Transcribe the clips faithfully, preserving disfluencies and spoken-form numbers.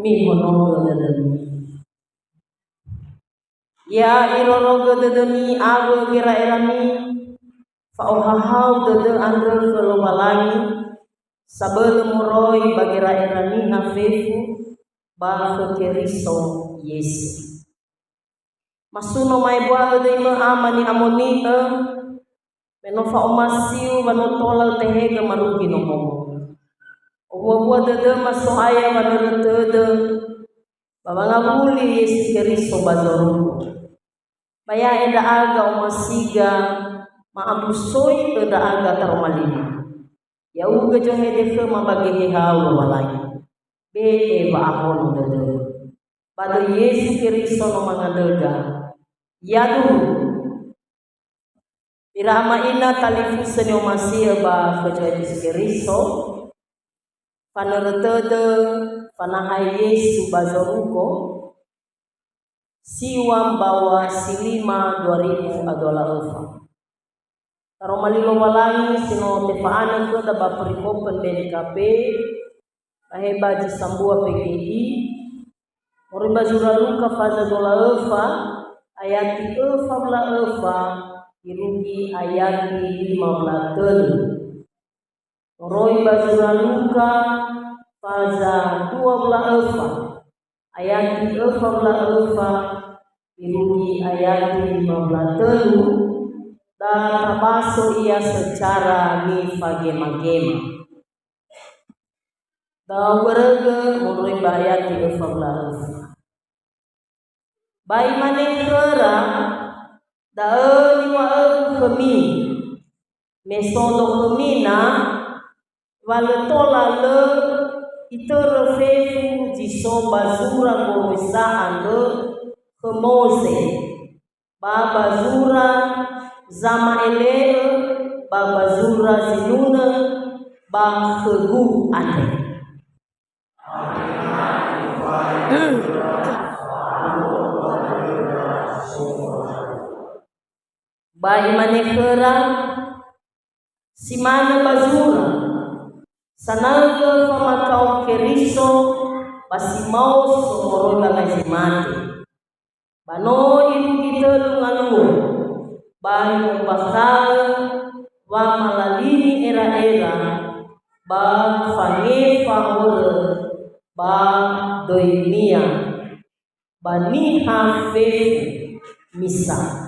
Mihonogö dödömi. Ya irorogö dödömi awö gera'erami, fa'ohahau dödö andrö khö Lowalangi, sabölö moroi ba gera'era niha fefu ba khö Keriso Yesu. Masuno maebua ödöimö Ama ni'amoni'ö, me no fa'omasiu wa no tola ötehegö marugi nomogu. Owuawua dödöma So'aya wanörö tödö, ba wangawuli Yesu Keriso ba zorugo. Ba ya'e ndra'aga omasiga, ma'abusoi'ö ndra'aga taroma lima. Ya'ugö zohede khöma ba Geheha-U Lowalangi. Be'e wa'ahono dödöu. Ba döi Yesu Keriso no mangandröga. Yaduhu. Ira ama ina talifusö ni'omasi'ö ba khö Zo'aya Yesu Keriso, fanörö tödö, fanahai Yesu ba zorugo, siwa mbaw̃a si lima dua ribu a dua wulu a öfa. Taroma li Lowalangi si no tefa'anö khöda ba perikopö B N K B, ba heba zi sambua P G I, moroi ba zura Luka faza dua wulu a öfa, ayati öfa wulu a öfa, irugi ayati lima wulu a tölu. Moroi ba zura Luka faza dua wulu a öfa, ayati öfa wulu a öfa, irugi ayati lima wulu a tölu, da tabaso ia secara nifagema-gema. Da'ö wörögö moroi ba ayati öfa wulu a öfa. Ba imane khöra, "Da'ö niŵa'ögu khömi, me so do khömi na, wa lö tola lö itörö fefu zi so ba zura goroisa andrö khö Moze, ba ba zura zama'ele'ö, ba ba zura zinunö, ba khögu andre." Ba imane khöra, "Si manö ba zura, sanaugö famakao Keriso ba si maoso moroi ba ngai zi mate. Ba no irugi tölu ngaluo, ba i'ombakha'ö wamalalini era'era, ba fangefa horö ba döinia, ba niha fefu misa."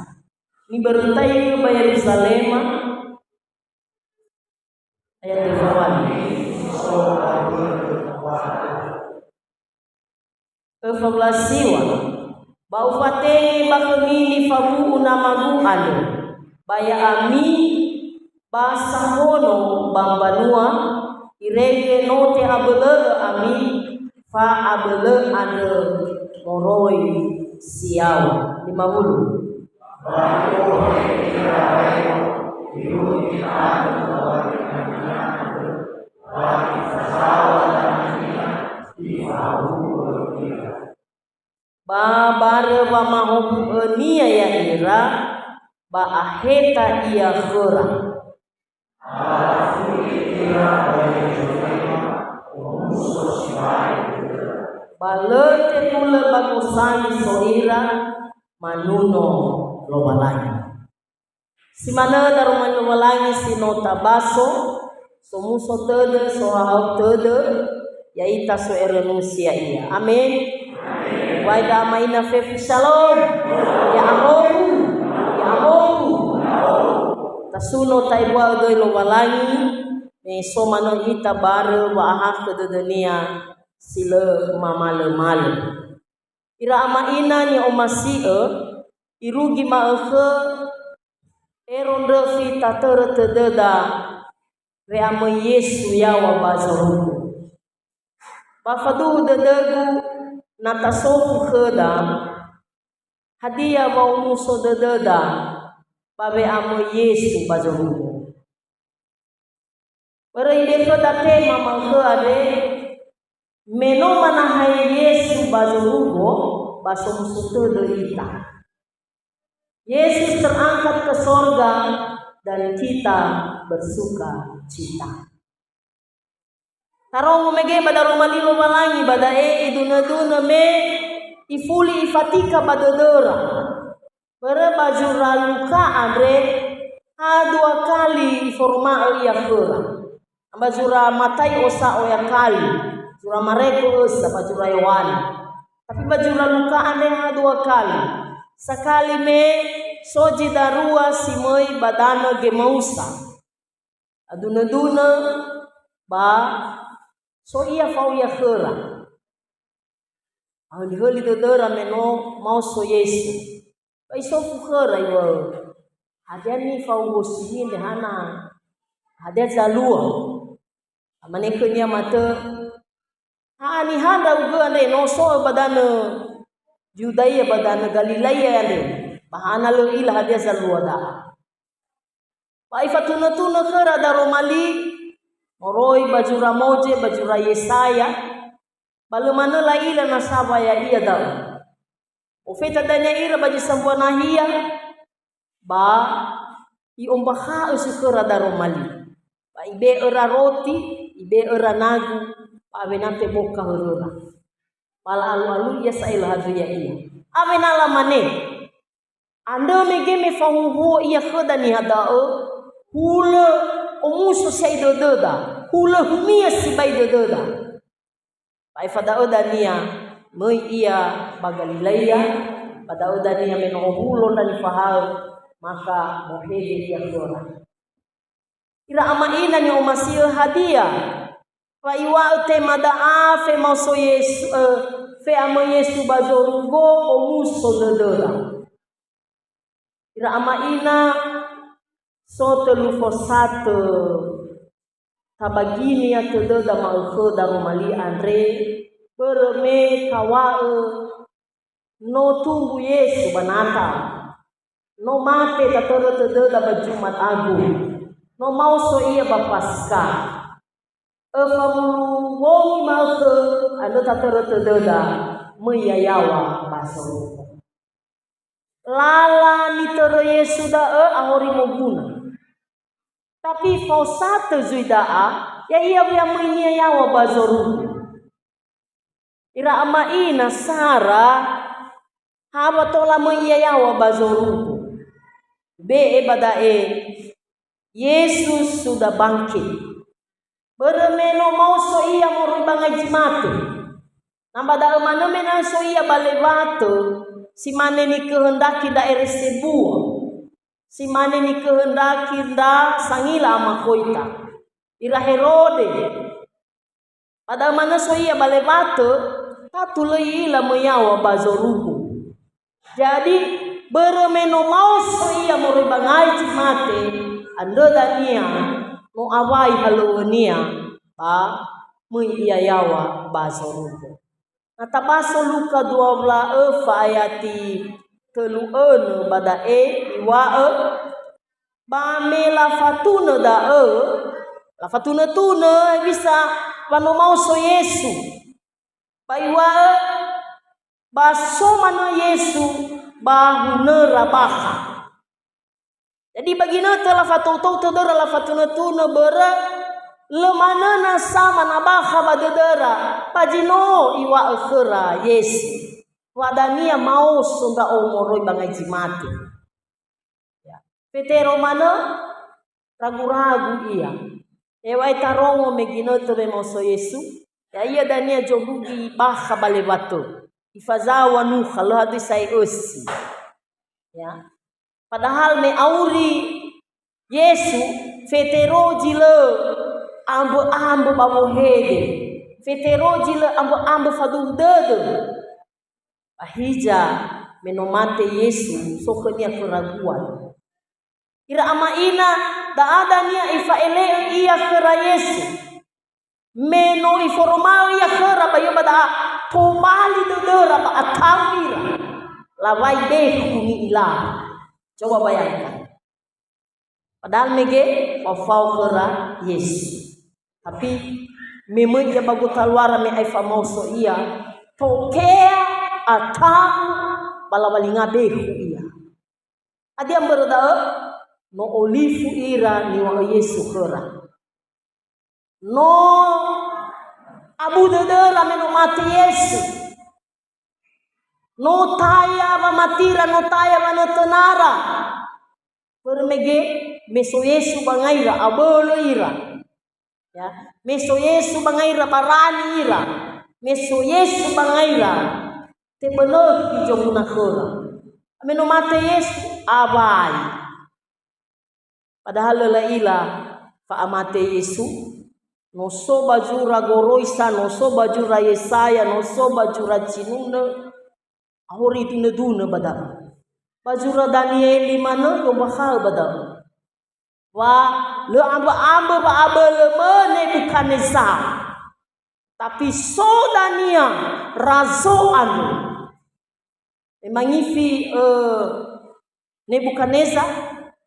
Nibörötaigö ba Yeruzalema, ayat dua wulu a. Öfa wulu a siwa, "Ba ufatenge ba khömi nifawu'u Namagu andrö, ba ya'ami ba sahono ba mbanua, irege no te'abölö'ö ami fa'abölö andrö moroi si yaŵa." Lima wulu. Ba i'ohe ira baero irugi tanö ba wari'ania andrö, ba ifazaŵa danania, ifahowu'ö ira. Ba barö wamahobu'önia ya'ira, ba aheta ia khöra. Ba lafuli ira ba Yeruzalema, omuso sibai khöra. Ba lö tetulö ba gosali so ira, manuno Lowalangi. Si manö daroma Lowalangi si no tabaso, somuso tödö, sohahau tödö, ya'ita so'erenusi ya'ia. Amen. Wai da ama ina fefu, shalom. Ya'ahowu, ya'ahowu. Tasuno ta'ebua'ö döi Lowalangi, me so manö ita barö wa'ahakhö dödönia si lö mamalömalö. Ira ama ina ni'omasi'ö, irugi ma'ökhö, ero ndröfi tatörö tödöda we'amöi Yesu yaŵa ba zorugo. Ba faduhu dödögu na tasofu khöda, hadia wa'omuso dödöda ba we'amöi Yesu ba zorugo. Börö ibe'e khöda tema ma'ökhö andre, me no manahai Yesu ba zorugo, ba somuso tödö ita. Yesus terangkat ke sorga dan kita bersuka cita. Tarongo mege ba daroma li Lowalangi ba da'e idunö-dunö me ifuli ifatika ba dödöra. Börö ba zura Luka andre, ha dua kali iforoma'ö ia khöra. Ba zura Matai'ö sa oya kali, zura Mareko ösa, ba zura Yohane. Tapi ba zura Luka andre ha dua kali. Sakali me so zi darua si möi ba danö Gemausa. Adunö-dunö ba so ia fao ia khöra. Ahöli-höli dödöra me no maoso Yesu. Ba isofu khöra iŵa'ö, "Hadia nifaohosimi andre hana? Hadia zalua?" Lamane khönia matö, "Ha niha ndra'ugö andre no so'ö ba danö Yudaia, ba danö Galilaia andre, ba hana lö ila hadia zalua da'a." Ba ifatunö-tunö khöra daroma li, moroi ba zura Moze, ba zura Yesaya, ba lö manö la'ila nasa wa ya'ia da'ö. Ofeta dania ira ba zi sambua nahia, ba i'ombakha'ö si khöra daroma li. Ba ibe'e öra roti, ibe'e öra nagu, ba awena teboka höröra. Ba la'alu-alu ia sa'ae lö hadö ya'ia. Awena lamane, "Andrö mege me fahuhuo ia khöda niha da'ö, hulö omuso sibai dödöda, hulö humia sibai dödöda." Ba aefa da'ö dania möi ia ba Galilaia, ba da'ö dania me no ohulo ndra nifahaö, maka mohede ia khöra. Ira ama ina ni'omasi'ö hadia? Wa iŵa'ö tema da'a femaoso Yesu, eh, fe'amöi Yesu ba zorugo omuso dödöra. Ira ama ina, so tölu fosatö tabaginia tödöda ma'ökhö daroma li andre, börö me taŵa'ö no tumbu Yesu ba Natal. No mate tatörö tödöda ba Jumat Agung. No maoso ia ba Paskah. Öfa wulu wongi ma'ökhö andrö tatörö tödöda möi ia yaŵa ba zorugo. Lala nitörö Yesu da'ö ahori moguna. Tapi fosatö zui da'a, ya'ia we'amöinia yaŵa ba zorugo. Ira ama ina sara, ha wa tola möi ia yaŵa ba zorugo. Be'e ba da'e, Yesus sudah bangkit. Börö me no maoso ia moroi ba ngai zi mate. Na ba da'ö manö me na so ia ba lewatö, si mane nikehöndraki ndra ere sebua, si mane nikehöndraki ndra sangila amakhoita, ira Herode. Ba da'ö manö so ia ba lewatö, tatu lö i'ila möi yaŵa ba zorugo. Jadi, börö me no maoso ia moroi ba ngai zi mate, andrö dania no awai halöŵönia, ba möi ia yaŵa ba zorugo. Na tabaso Luka dua wulu a öfa ayati tölu önö ba da'e iŵa'ö, ba me lafatunö da'ö, lafatunö-tunö hewisa wa no maoso Yesu. Ba iŵa'ö, ba so manö Yesu ba hunöra bakha. Jadi, ba ginötö lafatou-tou tödöra, lafatunö-tunö, börö lö manö nasa manö bakha ba dödöra, ba zi no iŵa'ö khöra Yesu, wa dania maoso ndra'o moroi ba ngai zi mate. Ya. Fetero manö, ragu-ragu ia. Heŵa'ae tarongo me ginötö me maoso Yesu, ya'ia dania zorugi bakha ba lewatö. Ifazaŵa nukha, lö hadöi sa'ae ösi. Ya. Padahal me auri Yesu, Fetero zi lö ambö-ambö ba wohede. Fetero zi lö ambö-ambö faduhu dödö. Ba hiza, me no mate Yesu, so khönia keraguan. Ira ama ina, da'a dania ifa'ele'ö ia khöra Yesu. Me no iforoma'ö ia khöra ba ia ba da'a, tobali dödöra ba atau ira. Lawai bekhu ni'ila'a. Coba bayangkan. Padahal mege fao-fao khöra Yesu. Tapi me möi ia ba gotaluara me ae famaoso ia, tokea atau ba lawalinga bekhu ia. Hadia mbörö da'ö? No olifu ira niŵa'ö Yesu khöra. No abu dödöra me no mate Yesu. No taya wamatira, no taya wanötönara. Börö mege, me so Yesu ba ngaira, abölö ira. Ya, me so Yesu ba ngaira, barani ira. Me so Yesu ba ngaira, tebölökhi zoguna khöra. Me no mate Yesu, awai. Padahal lö la'ila fa'amate Yesu, no so ba zura Goroisa, no so ba zura Yesaya, no so ba zura Zinunö, ahori dunö-dunö ba da'ö. Ba zura Danieli manö i'ombakha'ö ba da'ö. Wa lö ambö-ambö wa'abölömö Nebukadnezar. Tapi so dania razo andrö. Me mangifi, eh, Nebukadnezar,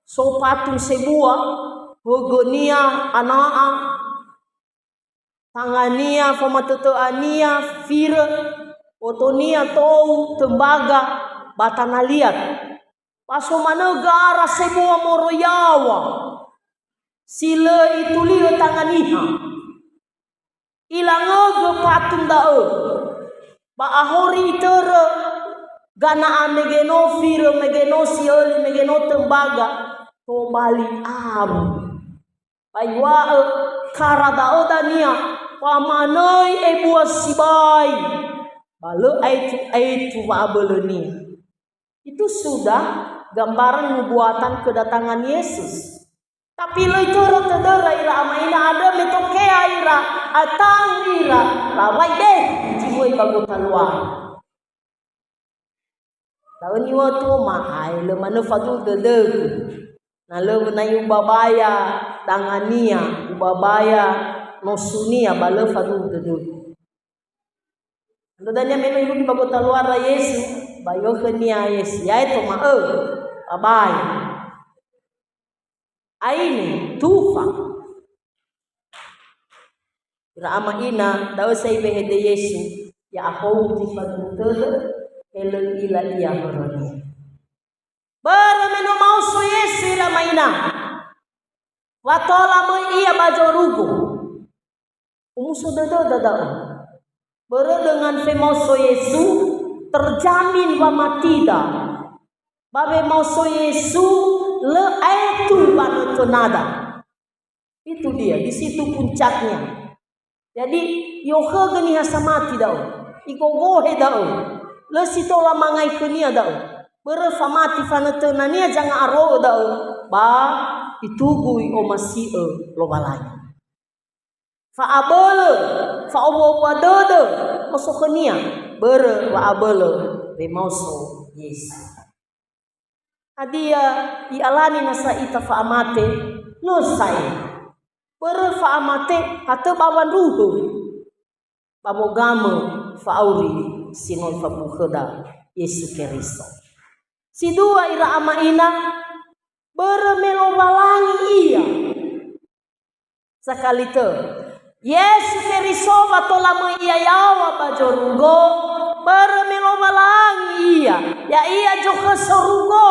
so patung sebua, högönia ana'a, tangania, famatötö'ania, firö, botonia tou, tömbaga, ba tanaliat. Ba so manö gara sebua moroi yaŵa, si lö itulihö tanga niha. Ilangögö patung da'ö, ba ahori itörö gana'a mege no, firö mege no, si'öli mege no, tömbaga, tobali awö. Ba iŵa'ö, kara da'ö dania, famanöi ebua sibai, ba lö aetu-aetu wa'abölönia. Itu sudah gambaran nubuatan kedatangan Yesus. Tapi lö itörö tödöra ira ama ina andrö me tokea ira, atau ira, lawai deh zi möi ba gotaluara. Da'ö niŵa'ö tu'ö ma'ae, lö manö faduhu dödögu. Na lö na'i ubabaya dangania, ubabaya nosunia, ba lö faduhu dödögu. Andrö dania me no irugi ba gotaluara Yesu, ba i'okhönia Yesu, "Yae toma'ö, babai." Aine, tufa. Ira ama ina, da'ö sa iŵehede Yesu, ya'ahowu zi faduhu tödö, he lö i'ila ia hörönia. Börö me no maoso Yesu ira ama ina, wa tola möi ia ba zorugo. Omuso dödöda da'ö. Börö dengan femaoso Yesu, terjamin wamatida. Ba wemaoso Yesu, lö aetu wanötönada. Itu dia, di situ puncaknya. Jadi, i'okhögö niha samati da'ö. Igogohe da'ö. Lö si tola mangai khönia da'ö. Börö famati fanötönania zanga'aro'ö da'ö. Ba itugu i'omasi'ö Lowalangi. Fa'abölö, fa'owua-wua dödö, no so khönia, börö wa'abölö wemaoso Yesu. Hadia i'alani nasa ita fa'amate? Lö sa'ae. Börö fa'amate, hatö ba wandruhö. Ba wogamö fa'auri si no Ifabu'u khöda Yesu Keriso. Si dua ira ama ina, börö me Lowalangi Ia. Sakali tö, Yesu Keriso wa tola möi Ia yaŵa ba zorugo, börö me Lowalangi Ia, Ya'ia zokhö sorugo,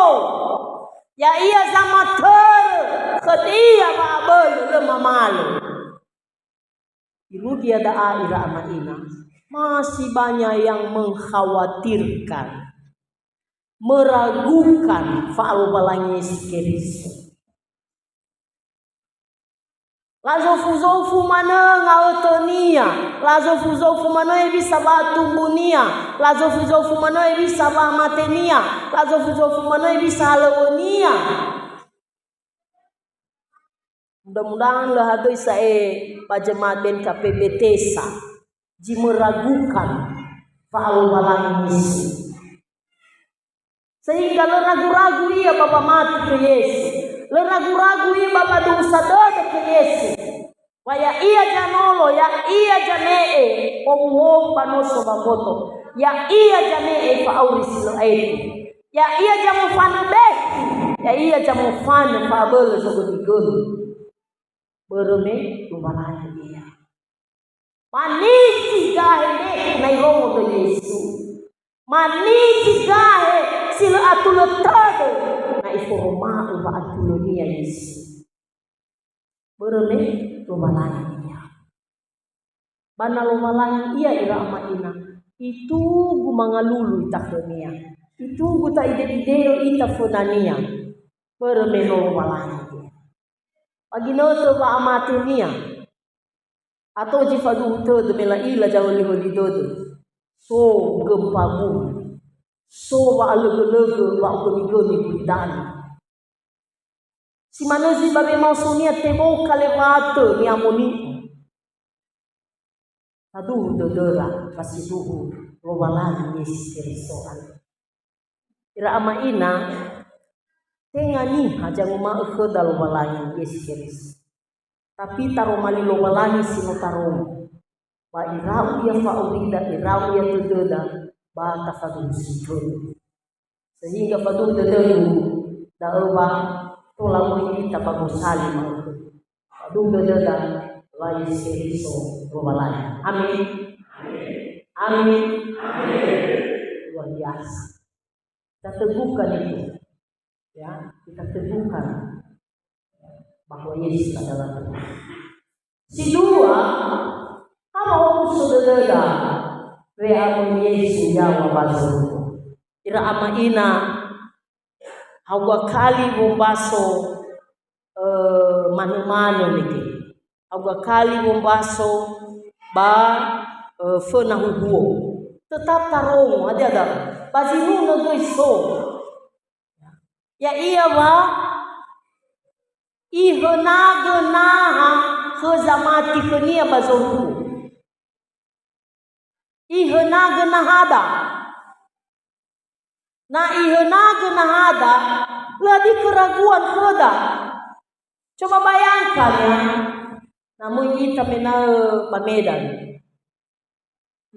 Ya'ia zamatörö khönia wa'abölö, lö mamalö. Irugi ia da'a ira ama ina, masih banyak yang mengkhawatirkan, meragukan fa'alowalangi Yesu Keriso. Lazofu-zofu manö nga'ötönia, lazofu-zofu manö hewisa wa'atumbunia, lazofu-zofu manö hewisa wa'amatenia, lazofu-zofu manö hewisa halöŵönia. Mudah-mudahan lö hadöi sa'ae ba jemaat B N K P Betesa zi meragukan fa'alowalangi Yesu. Sehingga lö ragu-ragu ia ba wamati khö Yesu. Lö ragu-ragu ia ba faduhusa dödö khö Yesu. Wa ya'ia zanolo, ya'ia zame'e howu-howu ba noso ba mboto. Ya'ia zame'e fa'auri si lö aetu. Ya'ia zamofanö bekhu, ya'ia zamofanö fa'abölö zogömi-gömi. Börö me Lowalangi ia. Manisi gahe me na irongo döi Yesu. Manisi gahe si lö atulö tödö na iforoma'ö wa'atulönia Yesu. Börö me Lowalangi ia. Ba na Lowalangi ia ira ama ina, itugu mangalulu ita khönia. Itugu ta'ide-ide'ö ita fönania. Börö me no Lowalangi ia. Ba ginötö wa'amatenia, ato zi faduhu tödö me la'ila zahöli-höli dödö. So gempa bumi. So wa'alögölögö, wa'ogömigömi gulidanö. Si manö zi ba wemaosonia teboka lewatö ni'amoni'ö. Faduhu dödöra, ba sindruhu Lowalangi Yesu Keriso andrö. Ira ama ina, tenga niha zanguma'ö khöda Lowalangi Yesu Keriso. Tapi taroma li Lowalangi si no tarongo. Ba ira'u ia fa'aurida, ira'u ia tödöda, ba tafaduhusi khöda. Sehingga faduhu dödögu, da'ö wa tola möi ita ba gosali ma'ökhö. Faduhu dödöda, wa Yesu Keriso Lowalangi. Amin. Amin. Amin. Luar biasa. Kita teguhkan itu. Ya, kita teguhkan bahwa Yesus adalah Tuhan. Si dua, ha wa'omuso dödöda, we'amöi Yesu yaŵa ba zorugo. Ira ama ina, haogö kali wombaso, eh, manö-manö mege. Haogö kali wombaso ba, eh, föna huhuo. Tetap tarongo, hadia da'ö? Ba zinunö göi so. Ya'ia wa ihönagö naha khö zamati khönia ba zorugo. Ihönagö nahada. Na ihönagö nahada, lö adi keraguan khöda. Coba bayangkan ya, na möi ita mena'ö ba Medan.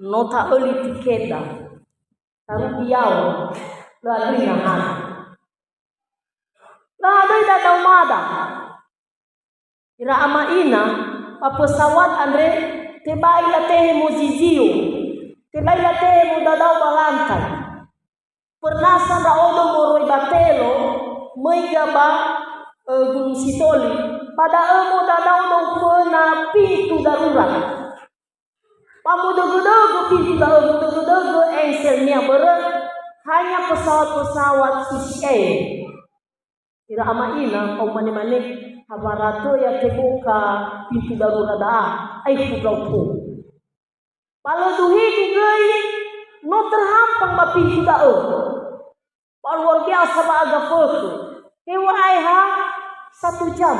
No ta'öli tikeda. Tarugi yaŵa, lö adöi nahada. Lö adöi dadaomada. Ira ama ina, ba pesawat andre tebai latehe mozizio, tebai latehe modadao ba lantai. Pernah sa ndra'odo moroi ba Telo, möiga ba, eh, Gunung Sitoli, ba da'ö modadao dou föna pintu darurat. Ba modögödögö pintu da'ö, modögödögö engselnia börö hanya pesawat-pesawat Swiss Air. Ira ama ina, fa'umane-mane, ha warato ya teboka pintu darurat da'a, aekhu ndraodo. Ba lö duhigu göi, no terhampang ba pintu da'ö. Ba luar biasa ba aga fökhö. Heŵa'ae ha satu jam,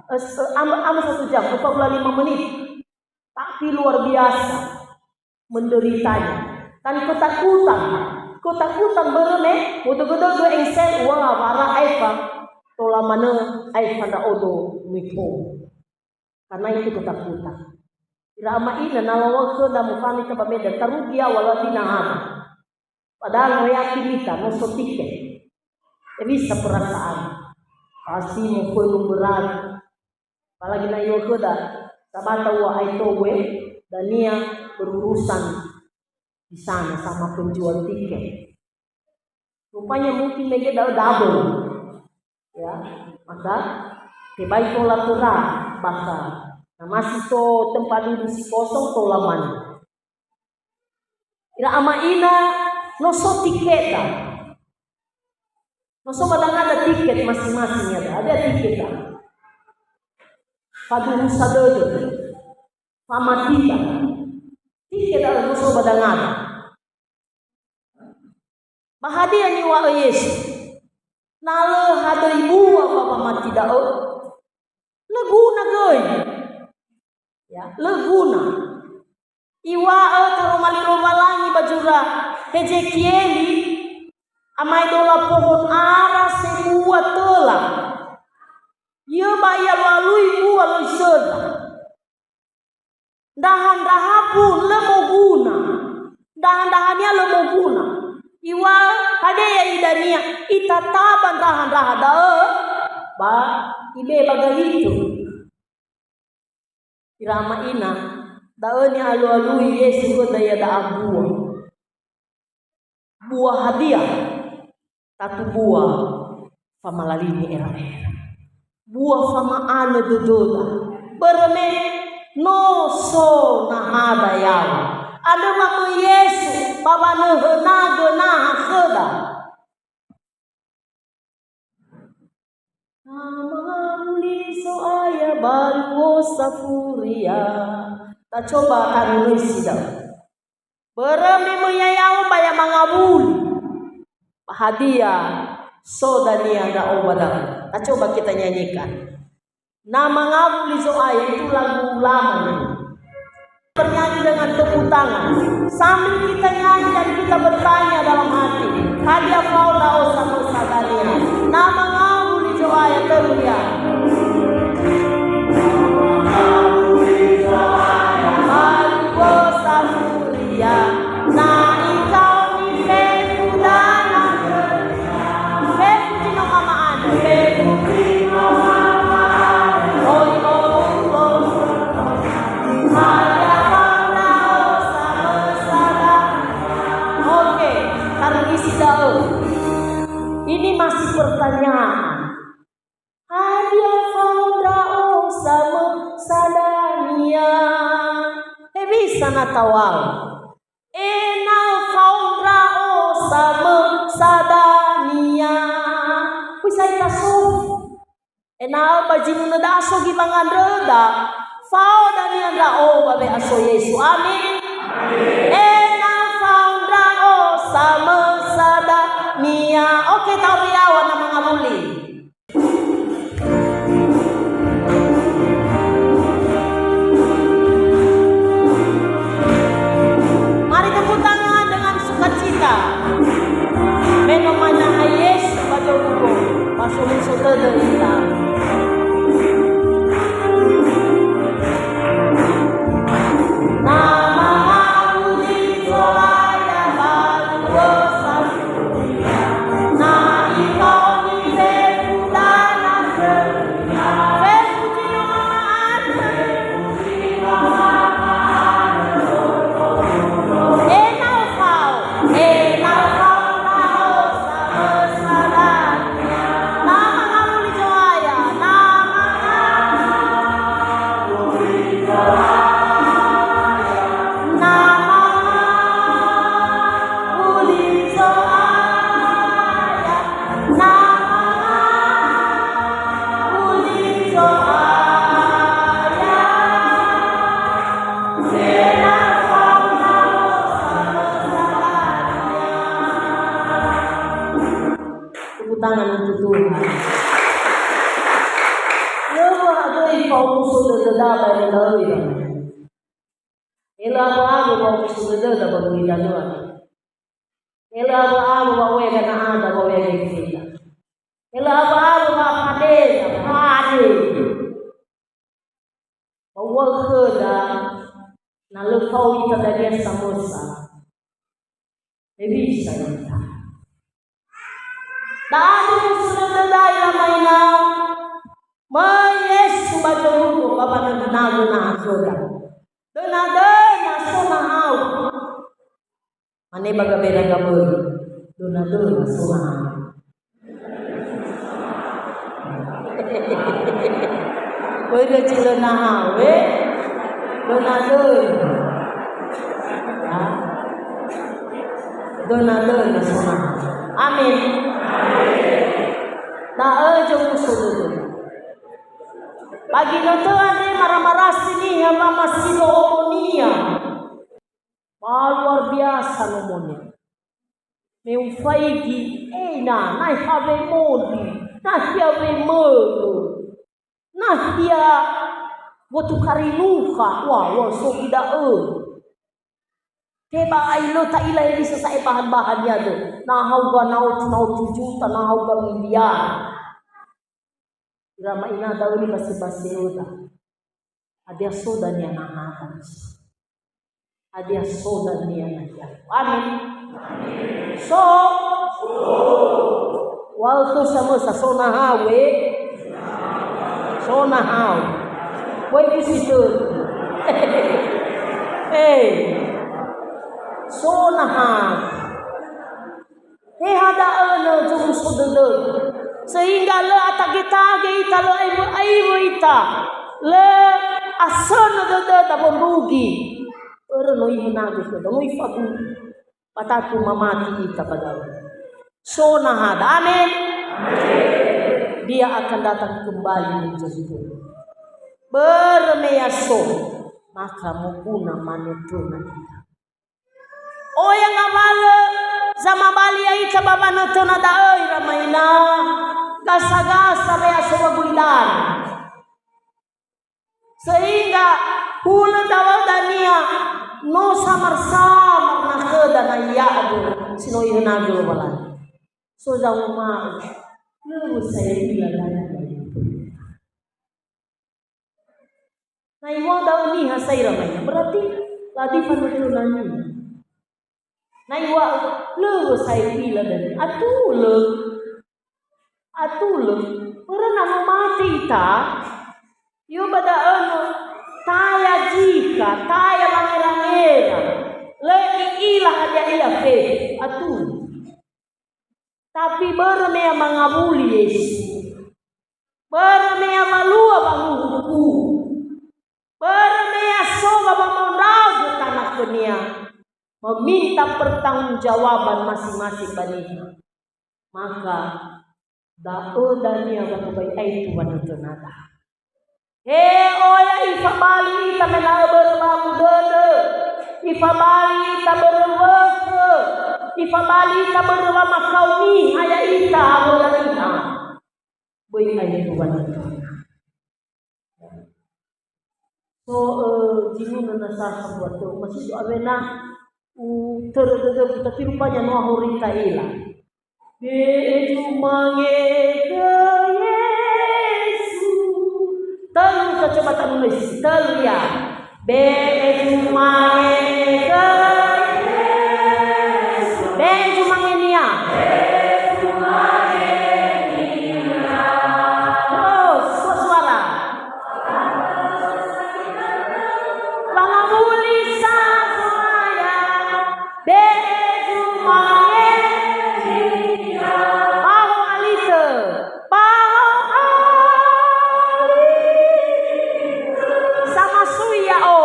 eh, s-, eh, am-, am satu jam, empat puluh lima menit. Tapi luar biasa menderitanya. Dan ketakutan. Ketakutan börö me, modögödögö engsel, wah, wara aefa, tola manö aefa ndra'odo nitou. Karena itu ketakutan. Ira ama ina, na laŵa'ö khöda mofanö ita ba Medan, tarugi yaŵa, lö adi nahada. Padahal no yakin ita, no so tiket. Ya bisa perasaan. Pasti mofönu berat. Apalagi na iŵa'ö khöda, sabata ua aetou we, dania berurusan di sana sama penjual tiket. Rupanya mungkin mege da'ö double. Ya, maka tebai tola töra, bakha na masih so tempat duduk si kosong, tola manö. Ira ama ina, no so tiketda. No so ba dangada tiket masing-masing ya, ada tiketda. Faduhusa dödö. Famatida. Tiketda no so ba dangada. Ba hadia niŵa'ö Yesu? Na lö hadöi bua ba wamati da'ö, lö Lö guna göi. Ya, lö guna. Iŵa'ö taroma li Lowalangi ba zura Hezekieli, amaedola pohon ara sebua töla. Yö ba i'alualui mbua lö isöndra. Ndrahandraha pun lö moguna. Ndrahandrahania lö moguna. Iŵa'ö, hadia ya'idania, itataba ndrahandraha da'ö, ba ibe'e ba galitu. Ira ama ina, da'ö ni'alualui Yesu khöda iada'a mbua. Mbua hadia? Tatu mbua famalalini era-era. Mbua fama'anö dödöda. Börö me no so nahada yaŵa. Andrö wa möi Yesu ba wanöhönagö naha khöda. Na mangawuli Zo'aya ba luo safuria. Tacoba tanö nöisi da'ö. Börö me möi yaŵa ba ya mangawuli. Ba hadia so dania ndra'o ba da'ö? Tacoba kita nyanyikan. Na mangawuli Zo'aya, itu lagu lama ini. Bernyanyi dengan tepuk tangan. Sambil kita nyanyi dan kita bertanya dalam hati, hadia fao ndra'o samösa dania? Na mangawuli Zo'aya, tölu ya. Ba luo safuria, na ikaoni fefu dana. Fefu zi no mama andrö. Fefu zi no mama andrö. Oi, oh, oh. Hadia fao ndra'o samösa dania? Oke, taröngisi da'ö. Ini masih pertanyaan. Hadia fao ndra'o samösa dania? Hewisa na tawau? Ena'ö fao ndra'o samösa dania. Kui sai tasofu. Ena'ö ba zinunö da'a so giwangandröda, fao dania ndra'o ba we'aso Yesu. Amin. Ena'ö fao ndra'o samösa dania. Oke, tauri yaŵa na mangawuli. Mari tepuk tangan dengan sukacita. Me no manaha Yesu ba zorugo, ba somuso dödö ita. Na mangawuli Zo'aya ba luo safuria. Na mangawuli Zo'aya, ena'ö fao ndra'o samösa dania. Tepuk tangan untuk Tuhan. Lö wa'adöi fa'omuso dödöda ba ena'ö ira. Elö awö-awö wa'omuso dödöda ba gulidanö. Elö awö-awö wa'oya gana'ada, wa'oya gefeda. Elö awö-awö wa'apade, pade. Ba uŵa'ö khöda, na lö fao ita dania samösa, hewisa ita. Da'a zi musuno dödöda ira ama ina, möi Yesu ba zorugo ba wanöhönagö naha khöda. Döna-döna so nahau. Mane ba gabera gaböi, döna-döna so nahau. Börö zi lö nahau, eh? Döna-döna. Ha? Döna-döna so nahau. Amin. Da'ö zomuso dödöda. Ba ginötö andre maramarasi niha wamasido omonia. Ba luar biasa nomonia. Me ufaigi, e ina, na ha wemoli, na ha wemölö. Na ia gotu karinuha, wa, wa, so gida'ö. Tebai lö ta'ila hewisa sa'e bahan-bahan ya'ia dö. Na haoga na otu, na otu juta, na haoga miliar. Ira ama ina da'ö nibase-baseöda. Hadia so dania nahada? Hadia so dania nahia? Amin. So. Wa'ö khöu samösa, so nahau, e? So nahau. Böi busi tölu. Eh. So nahau. He hadia nö zomuso dödöda. Sehingga lö atage-tage ita, lö aiwö-aiwö ita. Lö asönö dödöda wondrugi. Börö no ihönagö khöda, no ifabui. Ba tatu mamati ita ba da'ö. So nahada, amin. Dia akan datang kembali menjemput. Börö me ya so, maka moguna manötöna ita. Oya ngawalö zamabali ya'ita ba wanötöna da'ö, ira ama ina, gasa-gasa me ya so ba gulidanö. Sehingga hulö dawö dania no samar-samar na khöda na ya'agu si no ihönagö Lowalangi. So zawuma'ö, lö sa'ila dania. Na iŵa'ö da'ö niha sa'ira ama ina, berarti lö adi fanötöna niha. Na iŵa'ö, lö sa'ila dania. Atulö. Atulö. Börö na no mate ita, yo ba da'ö no taya zikha, taya wangera-ngera. Lö i'ila hadia ia fefu. Atulö. Tapi börö me ya mangawuli Yesu. Börö me ya walua wanguhuku. Börö me ya so ba wamondragö tanö khönia. Meminta pertanggungjawaban masing-masing ba niha. Maka da'ö dania wa tobai aetu wanötönada. He oya, ifabali ita me ena'ö börö wa'abu dödö, ifabali ita börö wökhö, ifabali ita börö wamakao niha ya'ita awö dania. Böi aetu wanötöna. So, eh, zinunö nasa sambua tö, masido awena utörö dödögu, tapi rupanya no ahori ta'ila. Be'e zumange khö Yesu. Tölu, ta coba tanö Yesu. Tölu ya. Be'e zumange khö Yesu. Be'e zumangenia. Terus, suara. Wangawuli sa Zo'aya, be'e zumange. Baho alitö, baho alitö. Samasui ya'o.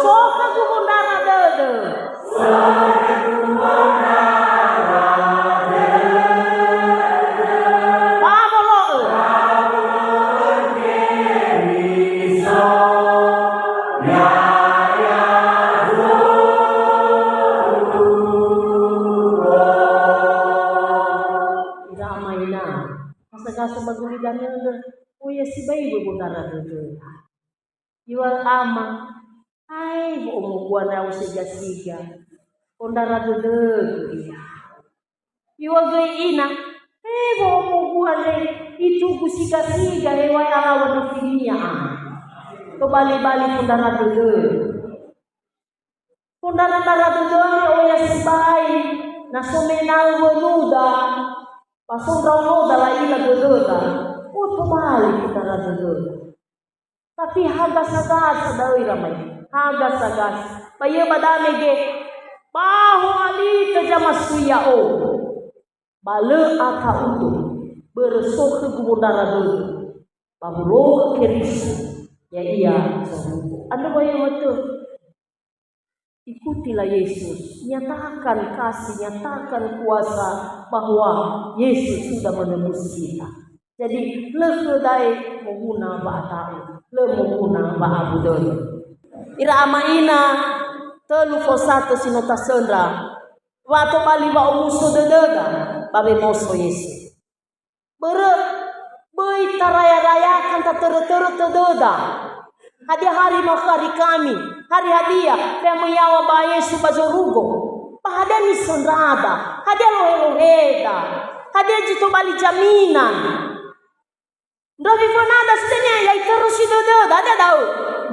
So khögu wondrara dödö. Ba wolo'ö. Ira ama ina, gasa-gasa ba gulidanö, oya sibai wö wondrara dödö. Iŵa'ö ama, "Hai, wo'omogua ndra'o siga-siga, wondrara dödögu ia." Iŵa'ö göi ina, "He, wo'omogua nde itugu siga-siga, heŵa'ae alaŵa nöfinia ama." Tobali-bali wondrara dödö. Wondrara-ndrara dödö oya sibai, na so mena'ö wönuda, ba so ndraonoda la'ila dödöda. O, tobali wondrara dödöda. Tapi ha gasa-gasa da'ö ira ama ina. Ha gasa-gasa. Ba yö ba dame ge, baho alitö zamasui ya'o. Ba lö ata'udo, börö so khögu wondrara dödö. Ba wolo'ö Keriso, ya'ia zorugo. Andrö wa yö matö. Ikutilah Yesus, nyatakan kasih, nyatakan kuasa bahwa Yesus sudah menebus kita. Jadi, lö khöda moguna wa'ata'u, lö moguna wa'abu dödö. Ira ama ina, tölu fosatö si no tasöndra. wa tobali wa'omuso dödöda ba wemaoso Yesu. Börö böi taraya-rayakan, tatörö-törö tödöda. Hadia hari no hari kami? Hari hadia? Fe'amöi yaŵa ba Yesu ba zorugo. Ba hadia nisöndrada? Hadia lohe-loheda? Hadia zi tobali jaminan? Ndrawi fönada si dania, ya'itö ro si dödöda, hadia da'ö?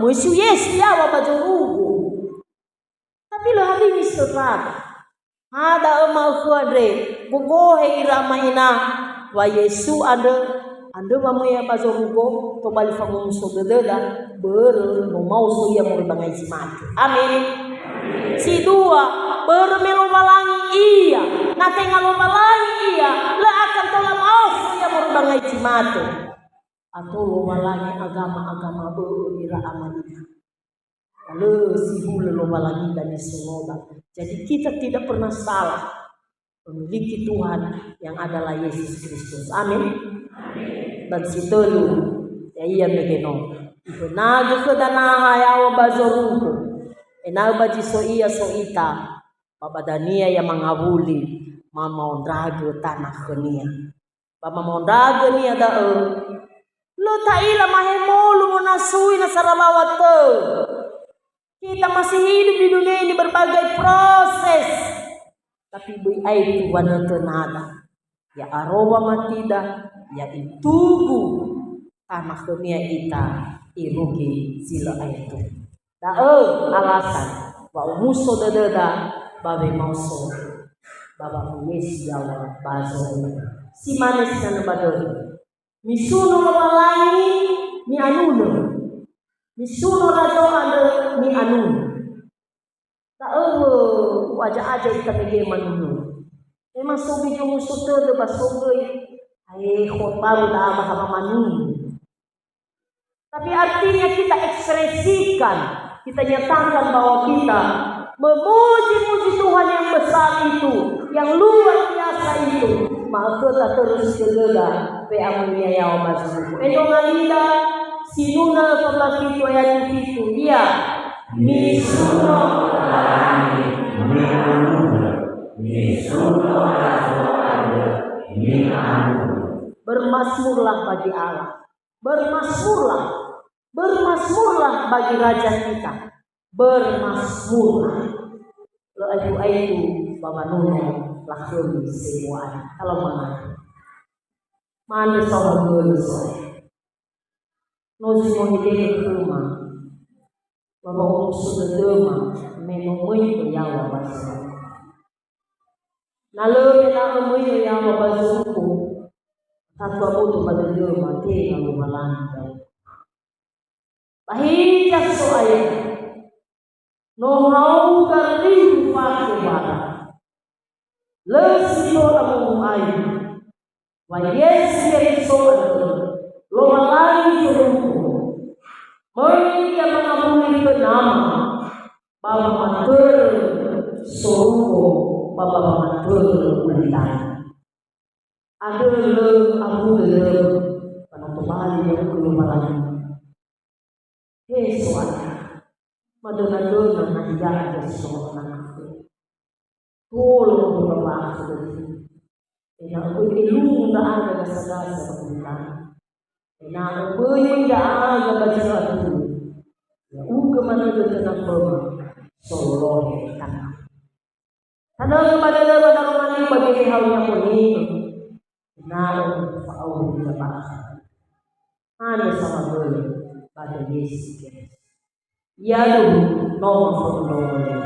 Möi si Yesu yaŵa ba zorugo. Tapi lö hadia nisöndrada. Ha da'ö ma'ökhö andre, gogohe ira ama ina wa Yesu andrö, andrö wamöi ia ba zorugo, tobali fangomuso dödöda, börö no maoso ia moroi ba ngai zi mate. Amin. Si dua, börö me Lowalangi ia. Na tenga Lowalangi ia, lö akan tola maoso ia moroi ba ngai zi mate. Atau Lowalangi agama-agama bö'ö ira ama ina. Lö si hulö Lowalangi dania sonoda. Jadi kita tidak pernah salah memiliki Tuhan yang adalah Yesus Kristus. Amin. Dan si tölu, ya'ia mege no Ifönagö khöda naha yaŵa ba zorugo, ena'ö ba zi so ia so ita, ba ba dania ia mangawuli, mamaondragö tana khönia. Ba mamaondragönia da'ö, lö ta'ila mahemolu monasui na sarawaŵa tö. Kita masih hidup di dunia ini berbagai proses. Tapi böi aetu wanötönada. Ya arowa matida, ya itugu tana khönia ita irugi zi lö aetu. Da'ö alasan wa'omuso dödöda ba wemaoso ba wa'omuso yaŵa ba zorugo. Si mane sinanö ba dödö. Misuno Lowalangi, mi'anunö. Misuno Razo andrö, mi'anunö. Da'ö u'aja-aja ita mege manunö. Memang so gö zomuso tödö ba so göi, ae khotbah da'a ba ha manunö. Tapi artinya kita ekspresikan, kita nyatakan bahwa kita memuji-muji Tuhan yang besar itu, yang luar biasa itu. Ma'ökhö tatörö si dödöda, fe'amöi ia yaŵa ba zorugo. Endronga Lida, Sinunö empat belas fitu ayat fitu, ia. Misuno Lowalangi, mi'anunö. Misuno Razo andrö, mi'anunö. Bermazmurlah bagi Allah. Bermazmurlah, bermazmurlah bagi Raja kita. Bermazmurlah. Lö aetu-aetu ba wanunö lakhömi semua. Kalau mangat. Mane saohagölö soe. No zi mohedege khöma. Ba wa'omuso dödöma me no möi yaŵa ba zorugo. Na lö ena'ö möi yaŵa ba zorugo, tatu aboto ba dödöma, tenga Lowalangi. Ba hiza So'aya, no hauga rihu fakhe bara. Lö si tola momu'ai. Wa Yesu Keriso andrö, Lowalangi zorugo. Möi ia mangawuli khö Nama, ba wamatörö sorugo, ba wamatörö ulidanö. Andrö lö abu dödöu, ba no tobali ya'ugö Lowalangi. He So'aya, madöna-döna na ia'ugö so'aya. Tolo ba wa'akhö dödöu. Ena'ö böi elungu ndra'aga gasa-gasa ba gulidanö. Ena'ö böi ndra'aga ba zi lö atulö. Ya'ugö manö dödö naföma, sololohe tanö. Tanö ba dödöma daroma niu ba geheha-U ni'amoni'ö. Ena'ö fa'auri ia bakha. Hana saohagölö ba dödö Yesu Keriso. Ia duhu no mafondrorö.